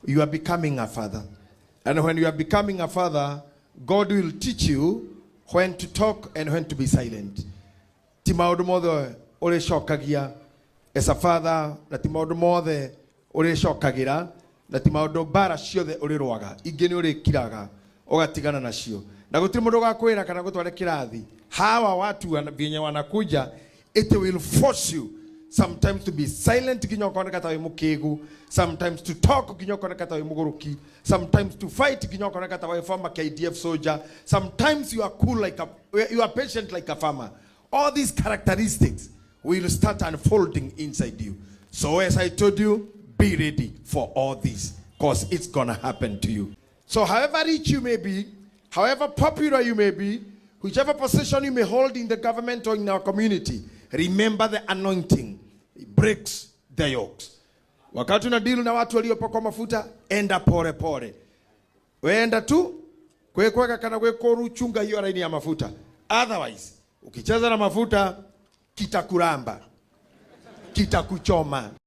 You are becoming a father. And when you are becoming a father, God will teach you when to talk and when to be silent. Ti maũndũ mothe ũrĩcokagia as a father, na ti maũndũ mothe ũrĩcokagĩra, na ti maũndũ mbara ciothe ũrĩrũaga. Ingĩ nĩ ũrĩkiraga ũgatigana nacio. Na gũtirĩ mũndũ ũgakwĩra kana gũtware kĩrathi. Hawa watu vyenye wanakuja, it will force you sometimes to be silent nginya ũkoneka ta wĩ mũkĩgu, sometimes to talk nginya ũkoneka ta wĩ mũgũrũki, sometimes to fight nginya ũkoneka ta wĩ former KDF soldier, sometimes you are cool like a, you are patient like a farmer. All these characteristics will start unfolding inside you. So as I told you, be ready for all this, because it's gonna happen to you. So however rich you may be, however popular you may be, whichever position you may hold in the government or in our community, remember the anointing breaks the yokes. Wakati una deal na watu waliopakwa mafuta, enda pole pole. Wenda tu kwekwega kana gwĩkũru, chunga hiyo laini ya mafuta. Otherwise, ukicheza na mafuta kitakuramba, kitakuchoma.